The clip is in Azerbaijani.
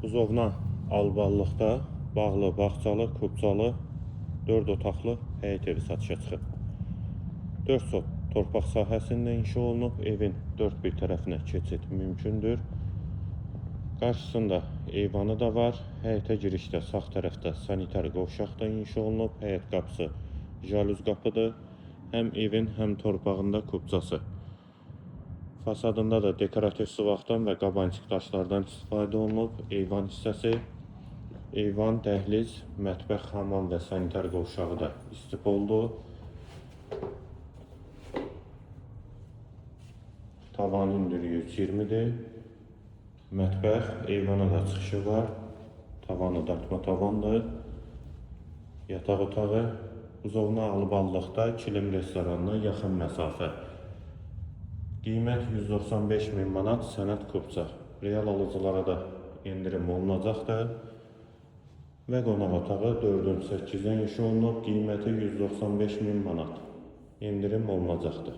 Buzovna Alballıqda bağlı, bağçalı, kubcalı 4 otaqlı həyət evi satışa çıxıb. 4 sot torpaq sahəsində inşa olunub. Evin dörd bir tərəfinə keçid mümkündür. Qarşısında eyvanı da var. Həyətə girişdə sağ tərəfdə sanitar qovşaq da inşa olunub. Həyət qapısı jalüz qapıdır. Həm evin, həm torpağında kubcası. Fasadında da dekorativ suvaqdan və qabançıq daşlardan istifadə olunub. Eyvan hissəsi, eyvan, dəhliz, mətbəx, hamam və sanitar qovşağı da istif oldu. Tavan hündürlüyü 320-dir. Mətbəx, eyvana da çıxışı var. Tavanı dartma tavandır. Yataq otağı Buzovna Alballıqda Kilim restoranına yaxın məsafə. Qiymət 195 min manat, sənəd kupça. Real alıcılara da endirim olunacaqdır. Və qonaq otağı 4-ün 8-dən inşa olunub, qiyməti 195 min manat. Endirim olunacaqdır.